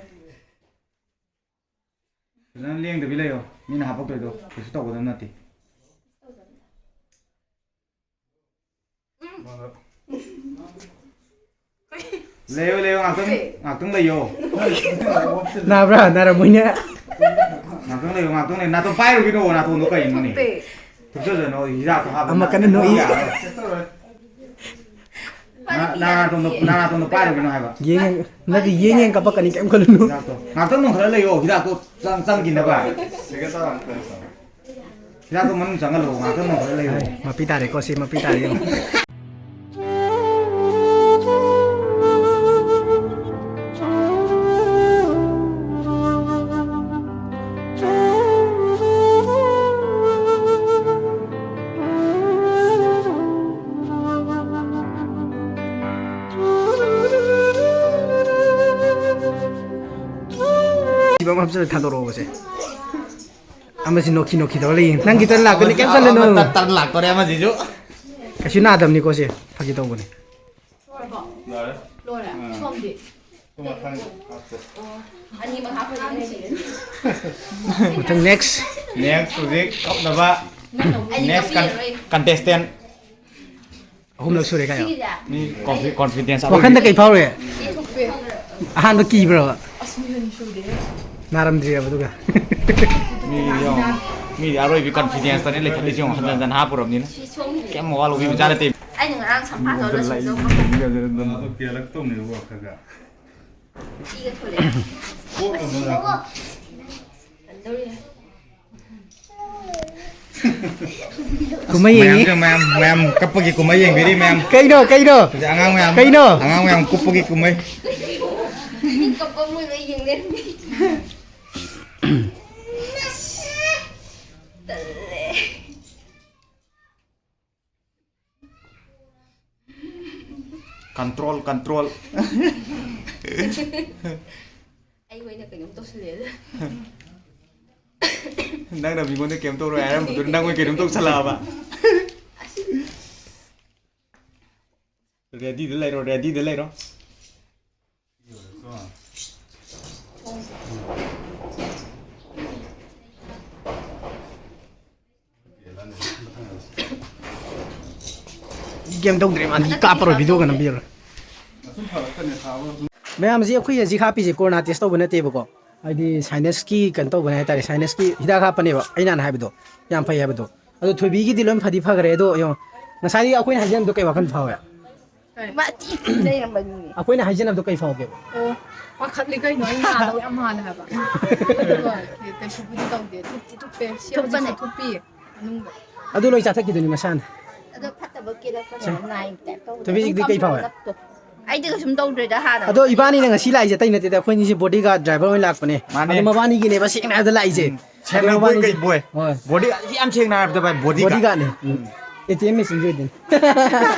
ꯐꯖꯅ ꯂꯦꯡꯗꯕꯤ ꯂꯩꯌꯣ꯫ ꯃꯤꯅ ꯍꯥꯄꯛꯇꯣꯏꯗꯣ ꯀꯩꯁꯨ ꯇꯧꯒꯗꯕ ꯅꯠꯇꯦ꯫ ꯂꯩꯌꯣ, ꯂꯩꯌꯣ, ꯉꯥꯛꯇꯪ, ꯉꯥꯛꯇꯪ ꯂꯩꯌꯣ꯫ ꯅꯥꯕ꯭ꯔꯥ? ꯅꯥꯔꯝꯃꯣꯏꯅꯦ꯫ ꯉꯥꯛꯇꯪ ꯂꯩꯌꯣ, ꯉꯥꯛꯇꯪ ꯂꯩꯌꯣ꯫ ꯅꯥꯇꯣꯟ ꯄꯥꯏꯔꯨꯒꯤꯅꯣ, ꯅꯥꯇꯣꯟꯗꯣ ꯀꯩꯅꯣꯅꯦ? ꯊꯨꯞꯆꯗꯅꯣ, ꯍꯤꯗꯥꯛꯇꯣ ꯍꯥꯞꯄ ꯑꯃ ꯀꯟꯅ ꯅꯣꯛꯏ꯫ ꯌꯥꯔꯣꯏ꯫ ꯅꯥ-, ꯅꯥ-, ꯅꯥꯇꯣꯟꯗꯣ, ꯅꯥ-, ꯅꯥꯇꯣꯟꯗꯣ ꯄꯥꯏꯔꯨꯒꯤꯅꯣ ꯍꯥꯏꯕ꯫ ꯌꯦꯡ ꯌꯦꯡ-, ꯅꯠꯇꯦ, ꯌꯦꯡ ꯌꯦꯡ ꯀꯥꯄꯛꯀꯅꯤ, ꯀꯩꯝ ꯈꯜꯂꯨꯅꯨ꯫ ꯍꯤꯗꯥꯛꯇꯣ꯫ ꯉꯥꯛꯇꯪ ꯅꯣꯡꯈꯠꯂ ꯂꯩꯌꯣ, ꯍꯤꯗꯥꯛꯇꯣ ꯆꯪ-, ꯆꯪꯈꯤꯅꯕ꯫ ꯁꯤꯒ ꯆꯥꯔꯝ ꯀꯩꯅꯣ ꯇꯧꯔꯦ꯫ ꯍꯤꯗꯥꯛꯇꯣ ꯃꯅꯨꯡ ꯆꯪꯍꯜꯂꯣ, ꯉꯥꯛꯇꯪ ꯅꯣꯡꯈꯠꯂ ꯂꯩꯌꯣ꯫ ꯍꯥꯏ, ꯃꯄꯤ ꯇꯥꯔꯦꯀꯣ, ꯁꯤ ꯃꯄꯤ ꯇꯥꯔꯦ, ꯌꯦꯡꯉꯣ꯫ ꯐꯤꯕꯝ ꯍꯥꯞꯆꯤꯜꯂ ꯊꯥꯗꯣꯔꯛꯑꯣꯕꯁꯦ꯫ ꯑꯃꯁꯤ ꯅꯣꯛꯈꯤ ꯅꯣꯛꯈꯤ ꯇꯧꯔ ꯂꯩꯌꯦ꯫ ꯅꯪꯒꯤ ꯇꯔꯟ ꯂꯥꯛꯀꯅꯤ, ꯀꯩꯝ ꯈꯜꯂꯨꯅꯨ꯫ ꯑꯃ ꯇꯠ-, ꯇꯔꯟ ꯂꯥꯛꯇꯣꯔꯦ ꯑꯃꯁꯤꯁꯨ꯫ ꯀꯩꯁꯨ ꯅꯥꯗꯕꯅꯤꯀꯣ ꯁꯦ, ꯐꯥꯒꯤ ꯇꯧꯕꯅꯤ꯫ ꯂꯣꯏꯔꯦ꯫ ꯎꯝ꯫ ꯁꯣꯝꯗꯤ? ꯁꯣꯝ ꯃꯊꯪ ꯍꯥꯞꯁꯦ꯫ ꯑꯣ, ꯑꯅꯤꯃꯛ ꯍꯥꯞꯄꯗꯤ ꯅꯪ ꯁꯤꯔꯅꯤ꯫ ꯃꯊꯪ next꯫ Next ꯍꯧꯖꯤꯛ ꯀꯞꯅꯕ꯫ ꯅꯪ ꯑꯃꯨꯛ ꯑꯩꯗꯤ next con-, ꯀꯞꯄꯤꯔꯔꯣꯏ꯫ Contestant꯫ ꯑꯍꯨꯝꯂꯛ ꯁꯨꯔꯦ ꯀꯥꯏꯌꯣ꯫ ꯁꯤꯒꯤꯁꯦ? ꯃꯤ confi-, confidence ꯋꯥꯈꯟꯗ ꯑꯔꯣꯏꯕꯤ꯫ ꯀꯩ ꯐꯥꯎꯔꯦ? ꯏ ꯊꯣꯛꯄꯦ꯫ ꯑꯍꯥꯟꯕ ꯀꯤꯕ꯭ꯔꯕ? ꯑꯁ, ꯃꯤꯍꯨꯟ ꯁꯨꯗꯦ꯫ ꯅꯥꯔꯝꯗ꯭ꯔꯤꯔꯕ ꯑꯗꯨꯒ? ꯃꯤꯗꯤ ꯌꯦꯡꯉꯣ, ꯃꯤꯗꯤ ꯑꯔꯣꯏꯕꯤ confidenceꯇꯅꯦ ꯂꯩꯈꯠꯂꯤꯁꯤ ꯌꯦꯡꯉꯣ, ꯍꯟꯖꯟ ꯍꯟꯖꯟ ꯍꯥꯞꯄꯨꯔꯕꯅꯤꯅ꯫ ꯁꯤ ꯁꯣꯝꯒꯤꯁꯦ꯫ ꯀꯩꯝ ꯃꯋꯥ ꯂꯧꯕꯤꯕꯖꯥꯠ ꯅꯠꯇꯦ꯫ ꯑꯩꯅ ꯉꯔꯥꯡ ꯁꯝꯐꯥ ꯇꯧꯔ ꯂꯩꯁꯤꯟꯗꯧꯕ꯫ ꯑꯗꯣ ꯀꯦꯜꯂꯛꯇꯧꯅꯦꯕꯀꯣ ꯈꯔ ꯈꯔ꯫ ꯏꯒ ꯊꯣꯛꯂꯛꯑꯦ꯫ ꯀꯣꯛ ꯑꯃ ꯂꯥꯛꯄ꯫ ꯀꯨꯝꯍꯩ ꯌꯦꯡꯉꯤ꯫ ꯃꯌꯥꯝꯁꯦ, ꯃꯌꯥꯝ, ꯃꯌꯥꯝ ꯀꯞꯄꯒꯤ ꯀꯨꯝꯍꯩ ꯌꯦꯡꯕꯤꯔꯤ ꯃꯌꯥꯝ꯫ ꯀꯩꯅꯣ, ꯀꯩꯅꯣ? ꯍꯧꯖꯤꯛ ꯑꯉꯥꯡ ꯃꯌꯥꯝ, ꯀꯩꯅꯣ? ꯑꯉꯥꯡ ꯃꯌꯥꯝ ꯀꯨꯞꯄꯒꯤ ꯀꯨꯝꯍꯩ꯫ ꯃꯤ ꯀꯞꯄ ꯃꯣꯏ ꯂꯣꯏ ꯌꯦꯡ ꯂꯩꯔꯝꯃꯤ꯫ ꯇꯜꯂꯦ꯫ Control, control꯫ ꯑꯩ ꯑꯣꯏꯅ ꯀꯩꯅꯣꯝ ꯇꯧꯁꯜꯂꯦꯗ꯫ ꯅꯪꯅ ꯃꯤꯉꯣꯟꯗ ꯀꯩꯝ ꯇꯧꯔꯣꯏ ꯍꯥꯏꯔꯝꯕꯗꯨꯅ ꯅꯪ ꯑꯣꯏꯅ ꯀꯩꯅꯣꯝ ꯇꯧꯁꯜꯂꯛꯑꯕ꯫ Readyꯗ ꯂꯩꯔꯣ, readyꯗ ꯂꯩꯔꯣ꯫ ꯀꯩꯝ ꯇꯧꯗ꯭ꯔꯦ, ꯃꯥꯗꯤ ꯀꯥꯞꯄꯔꯣꯏ, videoꯒ ꯅꯝꯕꯤꯔꯔꯣꯏ꯫ ꯃꯌꯥꯝꯁꯤ ꯑꯩꯈꯣꯏ ꯍꯧꯖꯤꯛ ꯍꯥꯞꯄꯤꯁꯦ corona test ꯇꯧꯕ ꯅꯠꯇꯦꯕꯀꯣ, ꯍꯥꯏꯗꯤ sinuseꯀꯤ ꯀꯩꯅꯣ ꯇꯧꯕꯅꯦ ꯍꯥꯏꯇꯥꯔꯦ, sinuseꯀꯤ ꯍꯤꯗꯥꯛ ꯍꯥꯞꯄꯅꯦꯕ ꯑꯩꯅ ꯍꯥꯟꯅ ꯍꯥꯏꯕꯗꯣ, ꯌꯥꯝ ꯐꯩ ꯍꯥꯏꯕꯗꯣ꯫ ꯑꯗꯣ ꯊꯣꯏꯕꯤꯒꯤꯗꯤ ꯂꯣꯏ ꯐꯗꯤ ꯐꯈ꯭ꯔꯦ꯫ ꯑꯗꯣ ꯌꯦꯡꯉꯣ, ꯉꯁꯥꯏꯗꯒꯤ ꯑꯩꯈꯣꯏꯅ ꯍꯥꯏꯖꯅꯕꯗꯣ ꯀꯩ ꯋꯥꯈꯜ ꯐꯥꯎꯋꯦ? ꯀꯩ? ꯃꯥ ꯊꯤ ꯊꯤ ꯂꯩꯔꯝꯕꯅꯤꯅꯦ꯫ ꯑꯩꯈꯣꯏꯅ ꯍꯥꯏꯖꯅꯕꯗꯣ ꯀꯩ ꯐꯥꯎꯒꯦꯕ? ꯑꯣ, ꯄꯥꯈꯠꯂꯤ ꯀꯩꯅꯣ, ꯑꯩ ꯅꯥꯗꯧ ꯌꯥꯝ ꯃꯥꯜꯂꯦ ꯍꯥꯏꯕ꯫ ꯑꯗꯨꯒ ꯀꯩꯁꯨꯕꯨꯗꯤ ꯇꯧꯗꯦ, ꯊꯨꯞꯇꯤ ꯊꯨꯞꯄꯦ꯫ ꯁꯤ ꯍꯧꯖꯤꯛꯁꯨ ꯊꯨꯞꯄꯅꯦ꯫ ꯊꯨꯞꯄꯤ꯫ ꯑꯗꯨ ꯂꯣꯏ ꯆꯥꯊꯠꯈꯤꯗꯣꯏꯅꯤ ꯃꯁꯥꯅ꯫ ꯑꯗꯣ ꯐꯠꯇꯕ ꯀꯦꯔꯛꯄꯅꯦꯕ, ꯁꯦ꯫ ꯅꯥꯏ ꯇꯥꯏꯞ ꯇꯧꯕꯗꯣ꯫ ꯊꯣꯏꯕꯤ, ꯍꯧꯖꯤꯛꯇꯤ ꯀꯩ ꯐꯥꯎꯋꯦ? ꯀꯝꯄ꯭ꯂꯦꯛꯁꯟ ꯂꯞꯇꯣ꯫ ꯑꯩꯗꯤ ꯀꯩꯁꯨꯝ ꯇꯧꯗ꯭ꯔꯦꯗ ꯍꯥꯟꯅ꯫ ꯑꯗꯣ ꯏꯕꯥꯅꯤꯅ ꯉꯁꯤ ꯂꯥꯛꯏꯁꯦ ꯑꯇꯩ ꯅꯠꯇꯦꯗ, ꯑꯩꯈꯣꯏꯅꯤꯁꯦ ꯕꯣꯗꯤꯒꯥꯔꯗ ꯗ꯭ꯔꯥꯏꯚꯔ ꯑꯣꯏꯅ ꯂꯥꯛꯄꯅꯦ꯫ ꯃꯥꯅꯦ꯫ ꯑꯗꯣ ꯃꯕꯥꯅꯤꯒꯤꯅꯦꯕ ꯁꯦꯡꯅ ꯍꯥꯏꯔꯕꯗ ꯂꯥꯛꯏꯁꯦ꯫ ꯎꯝ꯫ ꯑꯗꯣ ꯁꯦꯡꯅ ꯕꯣꯏ ꯃꯕꯥꯅꯤꯒꯤ ꯀꯩ ꯕꯣꯏ? ꯍꯣꯏ꯫ ꯕꯣꯗꯤ ꯌꯥꯝ ꯁꯦꯡꯅ ꯍꯥꯏꯔꯕꯗ ꯚꯥꯏ, ꯕꯣꯗꯤꯒꯥꯔꯗ꯫ ꯕꯣꯗꯤꯒꯥꯔꯗꯅꯦ꯫ ꯎꯝ꯫ ꯑꯦ ꯇꯤ ꯑꯦꯝ ꯃꯦꯆꯤꯟꯁꯨ ꯑꯣꯏꯗꯣꯏꯅꯤ꯫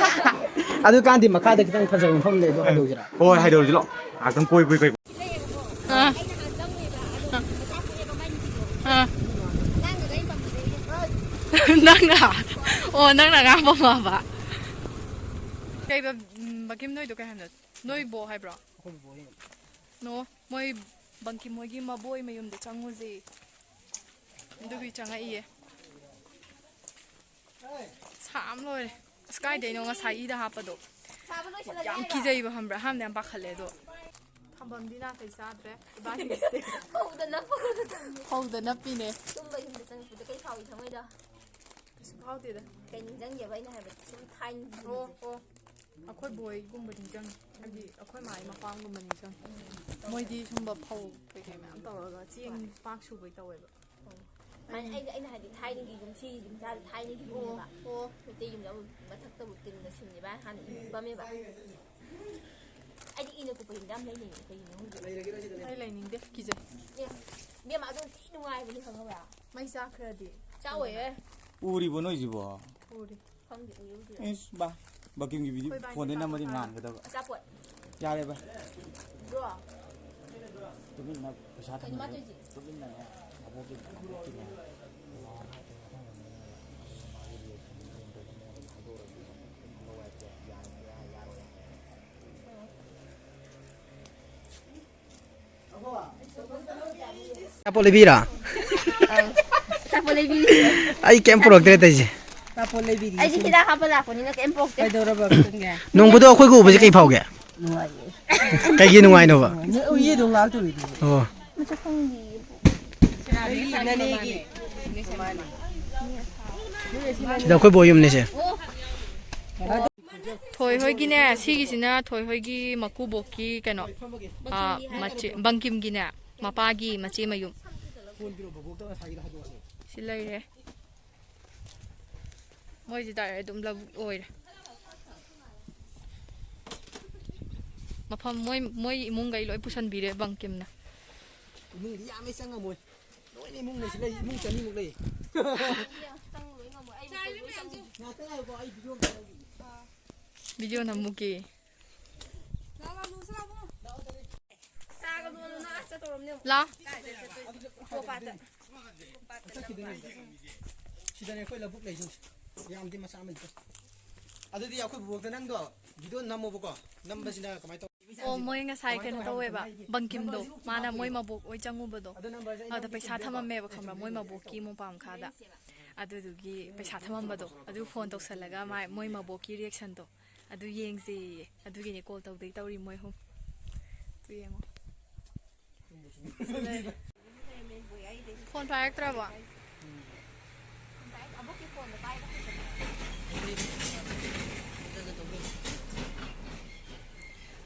ꯑꯗꯨꯀꯥꯟꯗꯤ ꯃꯈꯥꯗ ꯈꯤꯇꯪ ꯐꯖꯕ ꯃꯐꯝ ꯂꯩ, ꯑꯗꯣ ꯍꯥꯏꯗꯣꯛꯁꯤꯔꯥ? ꯍꯣꯏ, ꯍꯥꯏꯗꯣꯛꯁꯤ ꯂꯥꯛꯑꯣ꯫ ꯉꯥꯛꯇꯪ ꯀꯣꯏ ꯀꯣꯏ ꯀꯣꯏ꯫ ꯑꯥ꯫ ꯑꯥ꯫ ꯅꯪꯅ? ꯑꯣ, ꯅꯪꯅ ꯑꯉꯥꯡ ꯄꯝꯃꯛꯑꯕ? ꯀꯩꯕ, ꯎꯝ, ꯕꯀꯤꯝ ꯅꯣꯏꯗꯣ ꯀꯩ ꯍꯥꯏꯕꯅꯣ? ꯅꯣꯏ ꯕꯣꯛ ꯍꯥꯏꯕ꯭ꯔꯣ? ꯑꯩꯈꯣꯏ ꯕꯣꯛ ꯍꯥꯏꯅꯤ꯫ ꯅꯣ, ꯃꯣꯏ ꯕꯪꯀꯤꯝ ꯍꯣꯏꯒꯤ ꯃꯕꯣꯏ ꯃꯌꯨꯝꯗ ꯆꯪꯉꯨꯁꯦ꯫ ꯑꯗꯨꯒꯤ ꯆꯪꯉꯛꯏꯌꯦ꯫ ꯁꯥꯝ ꯂꯣꯏꯔꯦ꯫ ꯑꯁ, ꯀꯥꯏꯗꯩꯅꯣ ꯉꯁꯥꯏ ꯏꯗ ꯍꯥꯞꯄꯗꯣ? ꯁꯥꯕ ꯂꯣꯏꯁꯤꯜꯂꯒꯦ ꯌꯥꯝ ꯍꯥꯏꯔꯣ? ꯀꯤꯖꯩꯕ, ꯈꯪꯕ꯭ꯔꯥ? ꯑꯍꯥꯟꯕꯗ ꯌꯥꯝ ꯄꯥꯈꯠꯂꯦ ꯑꯗꯣ꯫ ꯊꯝꯐꯝꯗꯤ ꯅꯥꯇꯩ ꯆꯥꯗ꯭ꯔꯦ ꯏꯕꯥꯅꯤꯒꯤꯁꯦ꯫ ꯍꯧꯗ ꯅꯞꯄꯒ ꯊꯝꯃꯦ꯫ ꯍꯧꯗ ꯅꯞꯄꯤꯅꯦ꯫ ꯇꯨꯝꯕ ꯌꯨꯝꯗ ꯆꯪꯉꯛꯄꯗ ꯀꯩ ꯐꯥꯎꯏ ꯊꯃꯣꯏꯗ? ꯀꯩꯁꯨ ꯐꯥꯎꯗꯦꯗ꯫ ꯀꯩ ꯅꯤꯡꯁꯤꯡꯒꯦꯕ ꯑꯩꯅ ꯍꯥꯏꯕꯗꯤ? ꯁꯨꯝ ꯊꯥꯏꯅꯒꯤ ꯑꯣ, ꯌꯨꯝꯁꯦ꯫ ꯑꯣ꯫ ꯑꯩꯈꯣꯏ ꯕꯣꯏꯒꯨꯝꯕ ꯅꯤꯡꯁꯤꯡꯉꯤ꯫ ꯍꯥꯏꯗꯤ ꯑꯩꯈꯣꯏ ꯃꯥꯒꯤ ꯃꯄꯥꯝꯒꯨꯝꯕ ꯅꯤꯡꯁꯤꯡꯉꯤ꯫ ꯃꯣꯏꯗꯤ ꯁꯨꯝꯕ ꯐꯧ ꯀꯩꯀꯩ ꯃꯌꯥꯝ ꯇꯧꯔꯒ ꯆꯦꯡ ꯄꯥꯛ ꯁꯨꯕꯩ ꯇꯧꯋꯦꯕ꯫ ꯃꯥꯅꯦ, ꯑꯩꯅ, ꯑꯩꯅ ꯍꯥꯏꯗꯤ ꯊꯥꯏꯅꯒꯤ ꯌꯨꯝ, ꯁꯤꯒꯤ ꯌꯨꯝꯁꯦ ꯊꯥꯏꯅꯒꯤ ꯌꯨꯝꯅꯦꯕ꯫ ꯑꯣ꯫ ꯃꯩꯇꯩ ꯌꯨꯝꯁꯦ ꯑꯃꯨꯛ ꯃꯊꯛꯇꯕꯨ ꯇꯤꯟꯅ ꯁꯤꯟꯅꯦꯕ ꯍꯥꯟꯅ ꯌꯨꯝ ꯐꯝꯃꯦꯕ꯫ ꯑꯩꯗꯤ ꯏꯅ ꯀꯨꯞꯄ ꯌꯨꯝꯗ ꯌꯥꯝ ꯂꯩꯅꯤꯡꯉꯦ, ꯀꯩꯒꯤꯅꯣ ꯈꯪꯗꯦ꯫ ꯑꯩ ꯂꯩꯅꯤꯡꯗꯦ, ꯀꯤꯖꯩ꯫ ꯑꯦ, ꯏꯕꯦꯝꯃ, ꯑꯗꯨ ꯊꯤ ꯅꯨꯡꯉꯥꯏꯕꯅꯤ ꯈꯪꯉꯕ꯭ꯔꯥ? ꯃꯩ ꯆꯥꯛꯈ꯭ꯔꯗꯤ? ꯆꯥꯛꯑꯣꯏꯌꯦ꯫ ꯎꯔꯤꯕꯣ ꯅꯣꯏꯁꯤꯕꯣ? ꯎꯔꯤ꯫ ꯈꯪꯗꯦ, ꯎꯏ ꯎꯗ꯭ꯔꯤ꯫ ꯏꯁ, ꯕꯥ, ꯕꯀꯤꯝꯒꯤ ꯚꯤꯗꯤꯑꯣ ꯑꯩꯈꯣꯏ ꯏꯕꯥꯅꯤ ꯐꯣꯟꯗꯩ ꯄꯩꯁꯥ ꯅꯝꯃꯗꯤ ꯄꯩꯁꯥ ꯉꯥꯟꯒꯗꯕ꯫ ꯑꯆꯥꯄꯣꯠ꯫ ꯌꯥꯔꯦ ꯚꯥꯏ꯫ ꯕ꯭ꯔꯣ꯫ ꯇꯨꯃꯤꯟꯅ ꯄꯩꯁꯥ ꯀꯩꯅꯣ ꯃꯥ ꯊꯝꯃꯨꯔꯦ꯫ ꯇꯧꯔꯤꯁꯦ? ꯇꯨꯃꯤꯟꯅꯅꯦ꯫ ꯑꯕꯣꯛꯀꯤ, ꯑꯕꯣꯛꯀꯤꯅꯦ꯫ ꯑꯆꯥꯄꯣꯠ ꯂꯩꯕꯤꯔꯥ? ꯑꯆꯥꯄꯣꯠ ꯂꯩꯕꯤꯔꯤꯁꯦ꯫ ꯑꯩ ꯀꯩꯝ ꯄꯨꯔꯛꯇ꯭ꯔꯦ ꯇꯧꯔꯤꯁꯦ꯫ ꯑꯆꯥꯄꯣꯠ ꯂꯩꯕꯤꯔꯤꯁꯦ꯫ ꯑꯩꯗꯤ ꯍꯤꯗꯥꯛ ꯍꯥꯞꯄ ꯂꯥꯛꯄꯅꯤꯅ ꯀꯩꯝ ꯄꯣꯛꯇꯦ꯫ ꯀꯩꯗꯧꯔꯕ ꯅꯣꯡꯃꯗꯣ ꯑꯩꯈꯣꯏꯒ ꯎꯕꯁꯦ ꯀꯩ ꯐꯥꯎꯒꯦ? ꯅꯨꯡꯉꯥꯏꯌꯦ꯫ ꯀꯩꯒꯤ ꯅꯨꯡꯉꯥꯏꯅꯣꯕ? ꯎꯏꯌꯦ ꯑꯗꯨꯝ ꯉꯥꯏꯍꯥꯛꯇ ꯎꯏꯗꯨꯕꯨ꯫ ꯑꯣ꯫ ꯃꯁꯛ ꯈꯪꯗꯤꯌꯦ꯫ ꯅꯅꯦꯒꯤ꯫ ꯁꯤꯗ ꯑꯩꯈꯣꯏ ꯕꯣꯏ ꯌꯨꯝꯅꯤꯁꯦ꯫ ꯊꯣꯏ ꯍꯣꯏꯒꯤꯅꯦ, ꯁꯤꯒꯤꯁꯤꯅ ꯊꯣꯏ ꯍꯣꯏꯒꯤ ꯃꯀꯨꯕꯣꯛꯀꯤ ꯀꯩꯅꯣ, ꯑꯥ, ꯃꯆꯦ, ꯕꯪꯀꯤꯝꯒꯤꯅꯦ, ꯃꯄꯥꯒꯤ ꯃꯆꯦ ꯃꯌꯨꯝ꯫ ꯁꯤ ꯂꯩꯔꯦ꯫ ꯃꯣꯏꯁꯤ ꯗꯥꯏꯔꯦꯛ ꯑꯗꯨꯝ ꯂꯧꯕꯨꯛ ꯑꯣꯏꯔꯦ꯫ ꯃꯐꯝ ꯃꯣꯏ, ꯃꯣꯏ ꯏꯃꯨꯡꯈꯩ ꯂꯣꯏ ꯄꯨꯁꯟꯕꯤꯔꯦ ꯕꯪꯀꯤꯝꯅ꯫ ꯏꯃꯨꯡꯗꯤ ꯌꯥꯝꯃꯦ, ꯆꯪꯉꯝꯃꯣꯏ꯫ ꯂꯣꯏꯅ ꯏꯃꯨꯡ ꯂꯩꯁꯤ ꯂꯩ, ꯏꯃꯨꯡ ꯆꯅꯤꯃꯨꯛ ꯂꯩ꯫ ꯉꯥꯛꯇ ꯉꯥꯏꯌꯨꯀꯣ, ꯑꯩ ꯚꯤꯗꯤꯑꯣ ꯑꯝꯇ ꯂꯧꯈꯤꯒꯦ꯫ ꯚꯤꯗꯤꯑꯣ ꯅꯝꯃꯨꯒꯦ꯫ ꯂꯥ꯫ ꯁꯤꯗꯅꯦ ꯑꯩꯈꯣꯏ ꯂꯧꯕꯨꯛ ꯂꯩꯁꯦ꯫ ꯌꯥꯝꯗꯤ ꯃꯆꯥ ꯑꯃꯅꯤꯀꯣ꯫ ꯑꯗꯨꯗꯤ ꯑꯩꯈꯣꯏ ꯕꯨꯕꯣꯛꯇ ꯅꯪꯗꯣ ꯚꯤꯗꯤꯑꯣ ꯅꯝꯃꯣꯕꯀꯣ꯫ ꯅꯝꯕꯁꯤꯅ ꯀꯃꯥꯏꯅ ꯇꯧ-, ꯑꯣ, ꯃꯣꯏ ꯉꯁꯥꯏ ꯀꯩꯅꯣ ꯇꯧꯋꯦꯕ, ꯕꯪꯀꯤꯝꯗꯣ, ꯃꯥꯅ ꯃꯣꯏ ꯃꯕꯣꯛ ꯍꯣꯏ ꯆꯪꯉꯨꯕꯗꯣ, ꯑꯗꯨꯗ ꯄꯩꯁꯥ ꯊꯝꯃꯝꯃꯦꯕ, ꯈꯪꯕ꯭ꯔꯥ, ꯃꯣꯏ ꯃꯕꯣꯛꯀꯤ ꯃꯣꯝꯄꯥꯛ ꯃꯈꯥꯗ꯫ ꯑꯗꯨꯗꯨꯒꯤ ꯄꯩꯁꯥ ꯊꯝꯃꯝꯕꯗꯣ, ꯑꯗꯨ ꯐꯣꯟ ꯇꯧꯁꯜꯂꯒ ꯃꯥꯏ, ꯃꯣꯏ ꯃꯕꯣꯛꯀꯤ ꯔꯤꯌꯦꯛꯁꯟꯗꯣ ꯑꯗꯨ ꯌꯦꯡꯁꯦꯌꯦ꯫ ꯑꯗꯨꯒꯤꯅꯦ ꯀꯣꯜ ꯇꯧꯗꯣꯏ ꯇꯧꯔꯤ ꯃꯣꯏ ꯑꯍꯨꯝ꯫ ꯑꯗꯨ ꯌꯦꯡꯉꯣ꯫ ꯐꯣꯟ ꯄꯥꯏꯔꯛꯇ꯭ꯔꯕꯣ?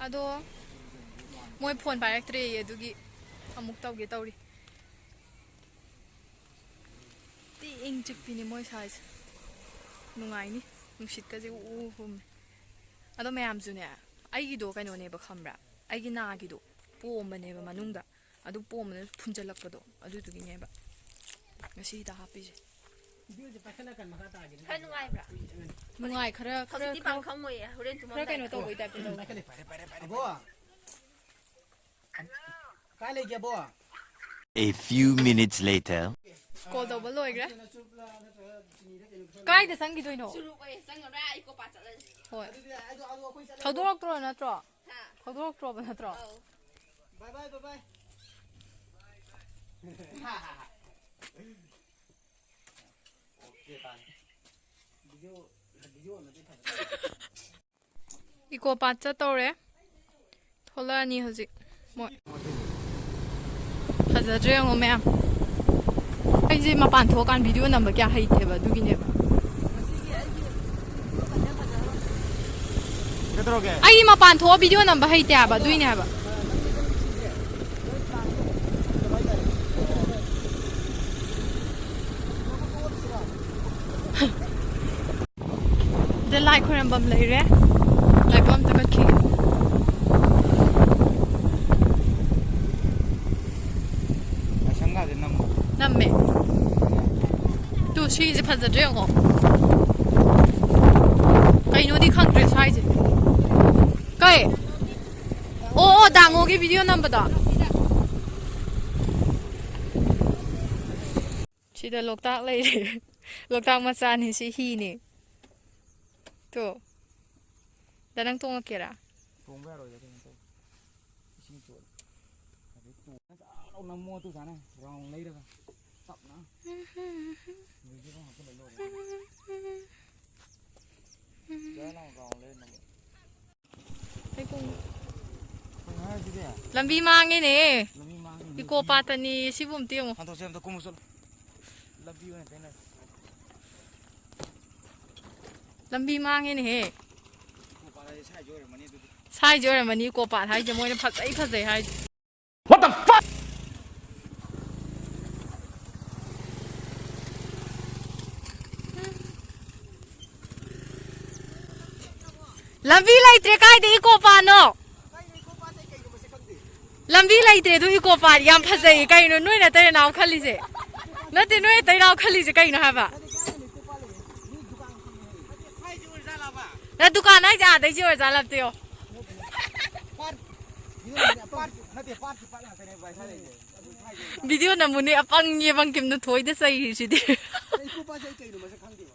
ꯑꯗꯣ ꯃꯣꯏ ꯐꯣꯟ ꯄꯥꯏꯔꯛꯇ꯭ꯔꯦꯌꯦ, ꯑꯗꯨꯒꯤ ꯑꯃꯨꯛ ꯇꯧꯒꯦ ꯇꯧꯔꯤ꯫ ꯊꯤ ꯏꯪ ꯆꯤꯛꯄꯤꯅꯤ ꯃꯣꯏ ꯁ꯭ꯋꯥꯏꯁꯦ꯫ ꯅꯨꯡꯉꯥꯏꯅꯤ꯫ ꯅꯨꯡꯁꯤꯠꯀꯁꯦ ꯎ ꯎ ꯍꯨꯝꯃꯤ꯫ ꯑꯗꯣ ꯃꯌꯥꯝꯁꯨꯅꯦ, ꯑꯩꯒꯤꯗꯣ ꯀꯩꯅꯣꯅꯦꯕ, ꯈꯪꯕ꯭ꯔꯥ? ꯑꯩꯒꯤ ꯅꯥꯒꯤꯗꯣ ꯄꯣꯝꯕꯅꯦꯕ ꯃꯅꯨꯡꯗ꯫ ꯑꯗꯨ ꯄꯣꯝꯕꯗꯨꯅ ꯐꯨꯟꯖꯜꯂꯛꯄꯗꯣ, ꯑꯗꯨꯗꯨꯒꯤꯅꯦꯕ ꯉꯁꯤ ꯍꯤꯗꯥꯛ ꯍꯥꯞꯄꯤꯁꯦ꯫ ꯈꯔ ꯅꯨꯡꯉꯥꯏꯕ꯭ꯔꯥ? ꯅꯨꯡꯉꯥꯏ, ꯈꯔ, ꯈꯔ, ꯍꯧꯖꯤꯛꯇꯤ ꯈꯔ, ꯄꯥꯡ ꯈꯪꯉꯣꯏꯌꯦ, ꯍꯣꯔꯦꯟ ꯈꯔ ꯀꯩꯅꯣ ꯇꯨꯝꯃꯝꯗꯥꯏꯗ꯫ ꯇꯧꯕꯩ ꯇꯥꯏꯞꯇ ꯇꯧꯋꯦ꯫ ꯑꯕꯣ, ꯀꯥꯏ ꯂꯩꯒꯦ, ꯑꯕꯣ? A few minutes later. Call ꯇꯧꯕ ꯂꯣꯏꯈ꯭ꯔꯦ꯫ ꯀꯥꯏꯗ ꯆꯪꯈꯤꯗꯣꯏꯅꯣ? ꯆꯨꯔꯨꯞ ꯑꯣꯏ ꯆꯪꯉꯕ꯭ꯔꯥ? ꯑꯩ ꯀꯣꯄꯥ ꯆꯠꯂꯅꯤ꯫ ꯍꯣꯏ꯫ ꯊꯧꯗꯣꯔꯛꯇ꯭ꯔꯣ ꯅꯠꯇ꯭ꯔꯣ? ꯍꯥ? ꯊꯧꯗꯣꯔꯛꯇ꯭ꯔꯣꯕ ꯅꯠꯇ꯭ꯔꯣ? ꯑꯧ꯫ ꯕꯥꯏ ꯕꯥꯏ, ꯕꯥꯏ ꯕꯥꯏ꯫ ꯏꯀꯣ ꯄꯥꯠ ꯆꯠꯇꯧꯔꯦ꯫ ꯊꯣꯛꯂꯛꯑꯅꯤ ꯍꯧꯖꯤꯛ ꯃꯣꯏ꯫ ꯐꯖꯗ꯭ꯔꯦ ꯌꯦꯡꯉꯣ ꯃꯌꯥꯝ꯫ ꯑꯩꯁꯦ ꯃꯄꯥꯟ ꯊꯣꯛꯑꯀꯥꯟ ꯚꯤꯗꯤꯑꯣ ꯅꯝꯕ ꯀꯌꯥ ꯍꯩꯇꯦꯕ, ꯑꯗꯨꯒꯤꯅꯦꯕ꯫ ꯀꯩꯗꯧꯔꯒꯦ? ꯑꯩ ꯃꯄꯥꯟ ꯊꯣꯛꯑ ꯚꯤꯗꯤꯑꯣ ꯅꯝꯕ ꯍꯩꯇꯦ ꯍꯥꯏꯕ, ꯑꯗꯨꯏꯅꯦ ꯍꯥꯏꯕ꯫ ꯂꯥꯏ ꯈꯣꯏꯔꯝꯕꯝ ꯂꯩꯔꯦ꯫ ꯂꯥꯏꯕꯛ ꯑꯝꯇ ꯀꯠꯈꯤꯒꯦ꯫ ꯂꯥꯏꯁꯪꯒꯥꯁꯦ ꯅꯝꯃꯣ꯫ ꯅꯝꯃꯦ꯫ ꯇꯨ, ꯁꯤꯁꯦ ꯐꯖꯗ꯭ꯔꯦ ꯌꯦꯡꯉꯣ꯫ ꯀꯩꯅꯣꯗꯤ ꯈꯪꯗ꯭ꯔꯦ ꯁ꯭ꯋꯥꯏꯁꯦ꯫ ꯀꯩ? ꯑꯣ, ꯑꯣ, ꯗꯥꯡꯉꯣꯒꯤ ꯚꯤꯗꯤꯑꯣ ꯅꯝꯕꯗꯣ꯫ ꯁꯤꯗ ꯂꯣꯛꯇꯥꯛ ꯂꯩꯔꯦ꯫ ꯂꯣꯛꯇꯥꯛ ꯃꯆꯥꯅꯤ ꯁꯤ, ꯍꯤꯅꯤ꯫ ꯇꯣ꯫ ꯗ ꯅꯪ ꯇꯣꯡꯉꯛꯀꯦꯔꯥ? ꯇꯣꯡꯕ ꯌꯥꯔꯣꯏꯗ, ꯀꯩꯅꯣ ꯇꯧ꯫ ꯏꯁꯤꯡ ꯆꯣꯠꯂꯦ꯫ ꯑꯗꯩ ꯇꯣꯡ-, ꯆꯥꯎꯅ ꯅꯝꯃꯣ ꯑꯗꯨ ꯁꯥꯅ round ꯂꯩꯔꯒ꯫ ꯇꯞꯅ꯫ ꯃ꯭ꯌꯨꯖꯤꯛ ꯑꯃ ꯍꯥꯞꯆꯤꯜꯂ ꯂꯣꯏꯔꯦ꯫ ꯖꯔ ꯂꯥꯎꯅ round ꯂꯩꯔ ꯅꯝꯃꯣ꯫ ꯑꯩ ꯀꯣꯡ-, ꯀꯩꯅꯣ ꯍꯥꯏꯁꯤꯗꯤ? ꯂꯝꯕꯤ ꯃꯥꯡꯉꯦꯅꯦ꯫ ꯂꯝꯕꯤ ꯃꯥꯡꯉꯦ, ꯏꯀꯣ ꯂꯝꯕꯤ꯫ ꯄꯥꯠꯇꯅꯤ, ꯁꯤꯕꯨ ꯑꯝꯇ ꯌꯦꯡꯉꯣ꯫ ꯍꯟꯗꯣꯛꯁꯦ, ꯑꯝꯇ ꯀꯨꯝꯃꯨ ꯆꯠꯂꯨ꯫ ꯂꯝꯕꯤ ꯑꯣꯏꯅ ꯇꯩꯅꯔꯦ꯫ ꯂꯝꯕꯤ ꯃꯥꯡꯉꯦꯅꯦꯍꯦ꯫ ꯏꯀꯣ ꯄꯥꯠ ꯍꯥꯏꯁꯦ ꯁ꯭ꯋꯥꯏꯁꯦ ꯑꯣꯏꯔꯝꯃꯅꯤ ꯑꯗꯨꯗꯤ꯫ ꯁ꯭ꯋꯥꯏꯁꯦ ꯑꯣꯏꯔꯝꯃꯅꯤ ꯏꯀꯣ ꯄꯥꯠ ꯍꯥꯏꯁꯦ, ꯃꯣꯏꯅ ꯐꯖꯩ ꯐꯖꯩ ꯍꯥꯏꯁꯦ꯫ What the fuck? ꯂꯝꯕꯤ ꯂꯩꯇ꯭ꯔꯦ, ꯀꯥꯏꯗ ꯏꯀꯣ ꯄꯥꯠꯅꯣ? ꯂꯝꯕꯤ ꯂꯩꯇ꯭ꯔꯦ, ꯑꯗꯨ ꯏꯀꯣ ꯄꯥꯠ ꯌꯥꯝ ꯐꯖꯩꯌꯦ꯫ ꯀꯩꯅꯣ ꯅꯣꯏ ꯅꯇꯩ ꯅꯅꯥꯎ ꯈꯜꯂꯤꯁꯦ? ꯅꯠꯇꯦ, ꯅꯣꯏ ꯅꯇꯩ ꯅꯅꯥꯎ ꯈꯜꯂꯤꯁꯦ ꯀꯩꯅꯣ ꯍꯥꯏꯕ? ꯅ ꯗꯨꯀꯥꯟ ꯍꯥꯏꯁꯦ ꯑꯥꯗꯩꯁꯦ ꯑꯣꯏꯔꯖꯥꯠꯂ ꯑꯝꯇ ꯌꯦꯡꯉꯣ꯫ ꯅꯠꯇꯦ, ꯄꯥꯠꯀꯤ ꯄꯥꯠ ꯉꯥꯛꯇꯅꯦ ꯚꯥꯏ ꯁ꯭ꯋꯥꯏ ꯂꯩꯁꯦ꯫ ꯚꯤꯗꯤꯑꯣ ꯅꯝꯃꯨꯅꯦ, ꯑꯄꯪꯉꯦ, ꯕꯪꯀꯤꯝꯅ ꯊꯣꯏꯗ ꯆꯩꯔꯤꯁꯤꯗꯤ꯫ ꯏꯀꯣ ꯄꯥꯠꯁꯦ ꯑꯩ ꯀꯩꯅꯣ ꯃꯁꯛ ꯈꯪꯗꯦꯕ꯫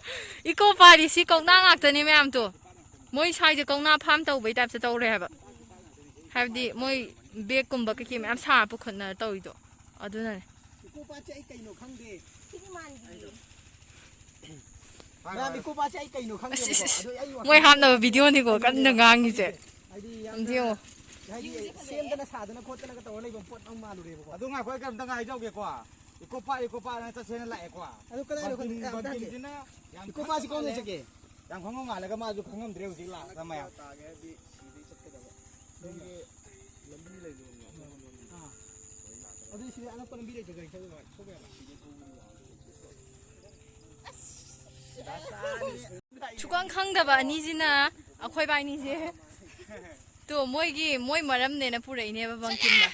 ꯏꯀꯣ ꯄꯥꯠꯁꯤ ꯀꯧꯅꯥ ꯉꯥꯛꯇꯅꯦ ꯃꯌꯥꯝꯗꯣ꯫ ꯃꯣꯏ ꯁ꯭ꯋꯥꯏꯁꯦ ꯀꯧꯅꯥ ꯐꯥꯔꯝ ꯇꯧꯕꯩ ꯇꯥꯏꯞꯇ ꯇꯧꯔꯦ ꯍꯥꯏꯕ꯫ ꯍꯥꯏꯕꯗꯤ ꯃꯣꯏ ꯕꯦꯒꯀꯨꯝꯕ ꯀꯩꯀꯩ ꯃꯌꯥꯝ ꯁꯥꯔ ꯄꯨꯈꯠꯅꯔ ꯇꯧꯔꯤꯗꯣ ꯑꯗꯨꯅꯅꯦ꯫ ꯏꯀꯣ ꯄꯥꯠꯁꯦ ꯑꯩ ꯀꯩꯅꯣ ꯈꯪꯗꯦ꯫ ꯁꯤꯗꯤ ꯃꯥꯟꯗꯤꯌꯦ꯫ ꯃꯌꯥꯝ, ꯏꯀꯣ ꯄꯥꯠꯁꯦ ꯑꯩ ꯀꯩꯅꯣ ꯑꯁ, ꯈꯪꯗꯦꯕꯀꯣ꯫ ꯑꯁ, ꯑꯁ꯫ ꯑꯗꯣ ꯑꯩ ꯋꯥꯈꯜ ꯃꯣꯏ ꯍꯥꯞꯅꯕ ꯚꯤꯗꯤꯑꯣꯅꯤꯀꯣ ꯀꯟꯅ ꯉꯥꯡꯉꯤꯁꯦ꯫ ꯍꯥꯏꯗꯤ ꯌꯥꯝ ꯑꯝꯇ ꯌꯦꯡꯉꯣ꯫ ꯍꯥꯏꯗꯤ ꯁꯦꯝꯗꯅ ꯁꯥꯗꯅ ꯈꯣꯠꯇꯅꯒ ꯇꯧꯔ ꯂꯩꯕ ꯄꯣꯠ ꯑꯃ ꯃꯥꯜꯂꯨꯔꯦꯕꯀꯣ꯫ ꯑꯗꯨ ꯉꯥꯏꯈꯣ, ꯑꯩ ꯀꯩꯝꯇ ꯉꯥꯏꯖꯧꯒꯦꯀꯣ꯫ ꯏꯀꯣ ꯄꯥꯠ, ꯏꯀꯣ ꯄꯥꯠꯅ ꯆꯠꯁꯦꯅ ꯂꯥꯛꯑꯦꯀꯣ꯫ ꯑꯗꯨ ꯀꯗꯥꯏꯅꯣ ꯈꯪꯗꯦ, ꯕꯪꯀꯤꯝ-, ꯌꯥꯝ ꯇꯥꯗꯦ꯫ ꯕꯪꯀꯤꯝꯁꯤꯅ ꯌꯥꯝ ꯏꯀꯣ ꯄꯥꯠꯁꯤ ꯈꯪꯉꯝꯃꯦ꯫ ꯀꯣꯟꯅ ꯆꯠꯀꯦ꯫ ꯌꯥꯝ ꯈꯪꯉꯝ ꯃꯥꯜꯂꯒ ꯃꯥꯁꯨ ꯈꯪꯉꯝꯗ꯭ꯔꯦ ꯍꯧꯖꯤꯛ ꯂꯥꯛꯑꯒ ꯃꯌꯥꯝ꯫ ꯇꯥꯒꯦ ꯍꯥꯏꯔꯗꯤ ꯁꯤꯗꯩ ꯆꯠꯀꯗꯕ꯫ ꯅꯪꯒꯤ ꯂꯝꯕꯤ ꯂꯩꯗꯣ ꯑꯥ꯫ ꯑꯗꯨꯗꯤ ꯁꯤꯗꯤ ꯑꯅꯛꯄ ꯂꯝꯕꯤ ꯂꯩꯇ꯭ꯔꯣ ꯒꯥꯔꯤ ꯊꯧꯕ ꯌꯥꯕ? ꯊꯧꯕ ꯌꯥꯕ? ꯁꯤꯗꯤ ꯊꯧꯕ ꯌꯥꯕ꯫ ꯁꯨꯈꯪ ꯈꯪꯗꯕ ꯑꯅꯤꯁꯤꯅ ꯑꯩꯈꯣꯏ ꯕꯥꯏꯅꯤꯁꯦ ꯇꯣ ꯃꯣꯏꯒꯤ, ꯃꯣꯏ ꯃꯔꯝꯅꯦꯅ ꯄꯨꯔꯛꯏꯅꯦꯕ ꯕꯪꯀꯤꯝꯗ꯫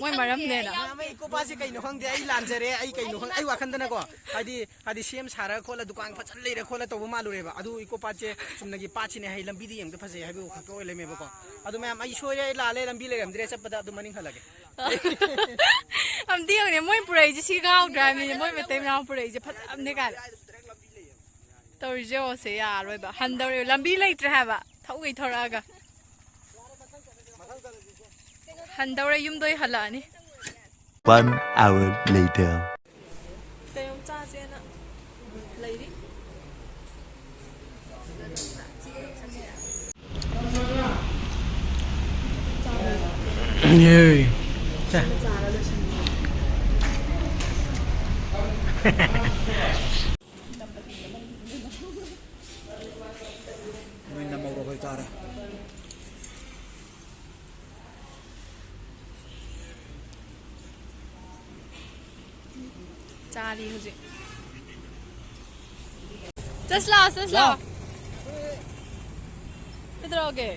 ꯃꯣꯏ ꯃꯔꯝꯅꯦꯅ꯫ ꯃꯌꯥꯝ, ꯑꯩ ꯏꯀꯣ ꯄꯥꯠꯁꯦ ꯀꯩꯅꯣ ꯈꯪꯗꯦ, ꯑꯩ ꯂꯥꯟꯖꯔꯦ, ꯑꯩ ꯀꯩꯅꯣ ꯈꯪ-, ꯑꯩ ꯋꯥꯈꯟꯗꯅꯀꯣ, ꯍꯥꯏꯗꯤ, ꯍꯥꯏꯗꯤ ꯁꯦꯝ ꯁꯥꯔꯒ ꯈꯣꯠꯂ ꯗꯨꯀꯥꯟ ꯐꯖꯅ ꯂꯩꯔ ꯈꯣꯠꯂ ꯇꯧꯕ ꯃꯥꯜꯂꯨꯔꯦꯕ꯫ ꯑꯗꯨ ꯏꯀꯣ ꯄꯥꯠꯁꯦ ꯆꯨꯝꯅꯒꯤ ꯄꯥꯠꯁꯤꯅꯦ ꯍꯥꯏ, ꯂꯝꯕꯤꯗ ꯌꯦꯡꯕꯗ ꯐꯖꯩ ꯍꯥꯏꯕ ꯈꯛꯇ ꯑꯣꯏ ꯂꯩꯔꯝꯃꯦꯕꯀꯣ꯫ ꯑꯗꯨ ꯃꯌꯥꯝ, ꯑꯩ ꯁꯣꯏꯔꯦ, ꯑꯩ ꯂꯥꯜꯂꯦ, ꯂꯝꯕꯤ ꯂꯩꯔꯝꯗ꯭ꯔꯦ ꯆꯠꯄꯗ, ꯑꯗꯨ ꯃꯅꯤꯡ ꯍꯜꯂꯒꯦ꯫ ꯑꯝꯇ ꯌꯦꯡꯉꯨꯅꯦ, ꯃꯣꯏ ꯄꯨꯔꯛꯏꯁꯦ ꯁꯤ ꯉꯥꯎꯗ꯭ꯔꯥ ꯍꯥꯏꯕꯅꯤꯅꯦ, ꯃꯣꯏ ꯃꯇꯩ ꯃꯅꯥꯎ ꯄꯨꯔꯛꯏꯁꯦ ꯐꯖꯕꯅꯦ ꯀꯥꯏꯅ꯫ ꯇꯧꯔꯤꯁꯦ ꯌꯦꯡꯉꯣꯁꯦ, ꯌꯥꯔꯣꯏꯕ꯫ ꯍꯟꯗꯧꯔꯦ, ꯂꯝꯕꯤ ꯂꯩꯇ꯭ꯔꯦ ꯍꯥꯏꯕ꯫ ꯊꯧꯒꯩ ꯊꯧꯔꯛꯑꯒ꯫ ꯍꯟꯗꯧꯔꯦ, ꯌꯨꯝꯗ ꯑꯣꯏ ꯍꯜꯂꯛꯑꯅꯤ꯫ One hour later. ꯀꯩꯅꯣꯝ ꯆꯥꯁꯦꯅ ꯂꯩꯔꯤ꯫ ꯌꯦ꯫ ꯆꯥ꯫ ꯅꯣꯏ ꯅꯝꯍꯧꯔꯣ, ꯑꯩꯈꯣꯏ ꯆꯥꯔꯦ꯫ ꯆꯥꯔꯤ ꯍꯧꯖꯤꯛ꯫ ꯆꯠꯁꯤ ꯂꯥꯛꯑꯣ, ꯆꯠꯁꯤ ꯂꯥꯛꯑꯣ꯫ ꯀꯩꯗꯧꯔꯒꯦ?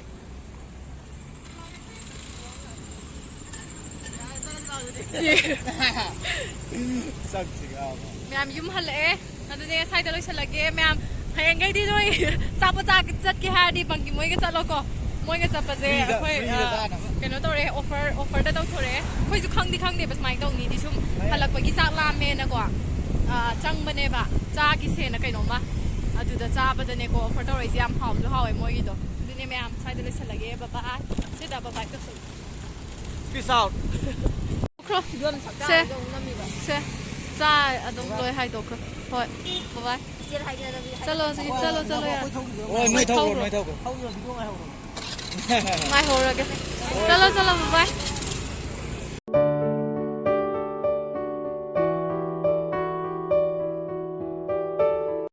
ꯆꯥꯛꯁꯤꯒ꯫ ꯃꯌꯥꯝ ꯌꯨꯝ ꯍꯜꯂꯛꯑꯦ꯫ ꯑꯗꯨꯅꯦ ꯁ꯭ꯋꯥꯏꯗ ꯂꯣꯏꯁꯤꯜꯂꯒꯦ ꯃꯌꯥꯝ꯫ ꯍꯌꯦꯡꯈꯩꯗꯤ ꯅꯣꯏ ꯆꯥꯄꯣꯠ ꯆꯥ ꯆꯠꯀꯦ ꯍꯥꯏꯔꯗꯤ ꯕꯪꯀꯤꯝ ꯍꯣꯏꯒ ꯆꯠꯂꯣꯀꯣ꯫ ꯃꯣꯏꯒ ꯆꯠꯄꯁꯦ ꯐ꯭ꯔꯤꯗ, ꯑꯩꯈꯣꯏ, ꯐ꯭ꯔꯤꯗ ꯑ, ꯆꯥꯅꯕ꯫ ꯀꯩꯅꯣ ꯇꯧꯔꯦ, ꯑꯣꯐꯔ, ꯑꯣꯐꯔꯗ ꯇꯧꯊꯣꯔꯛꯑꯦ꯫ ꯑꯩꯈꯣꯏꯁꯨ ꯈꯪꯗꯤ ꯈꯪꯗꯦꯕ ꯁꯨꯃꯥꯏꯅ ꯇꯧꯅꯤꯗꯤ꯫ ꯁꯨꯝ ꯍꯜꯂꯛꯄꯒꯤ ꯆꯥꯛ ꯂꯥꯝꯃꯦꯅꯀꯣ, ꯑ, ꯆꯪꯕꯅꯦꯕ ꯆꯥꯒꯤꯁꯦꯅ ꯀꯩꯅꯣꯝꯃ꯫ ꯑꯗꯨꯗ ꯆꯥꯕꯗꯅꯦꯀꯣ ꯑꯣꯐꯔ ꯇꯧꯔꯛꯏꯁꯦ꯫ ꯌꯥꯝ ꯍꯥꯎꯁꯨ ꯍꯥꯎꯋꯦ ꯃꯣꯏꯒꯤꯗꯣ꯫ ꯑꯗꯨꯅꯦ ꯃꯌꯥꯝ ꯁ꯭ꯋꯥꯏꯗ ꯂꯣꯏꯁꯤꯜꯂꯒꯦ꯫ ꯕꯕꯥꯏ꯫ ꯁꯤꯗ ꯕꯕꯥꯏ ꯇꯧꯁꯜꯂꯨ꯫ Peace out. ꯈ꯭ꯔꯣ꯫ ꯁꯦ꯫ ꯁꯦ꯫ ꯆꯥ ꯑꯗꯨꯝ ꯂꯣꯏ ꯍꯥꯏꯗꯣꯛꯈ꯭ꯔꯣ꯫ ꯍꯣꯏ꯫ ꯕꯕꯥꯏ꯫ ꯆꯠꯂꯣ, ꯆꯠꯂꯣ, ꯆꯠꯂꯣ, ꯌꯥꯔꯦ꯫ ꯍꯣꯏ, ꯅꯣꯏ ꯊꯧꯈ꯭ꯔꯣ, ꯅꯣꯏ ꯊꯧꯈ꯭ꯔꯣ꯫ ꯉꯥꯏꯍꯧꯔꯒꯦ꯫ ꯆꯠꯂꯣ, ꯆꯠꯂꯣ, ꯕꯕꯥꯏ꯫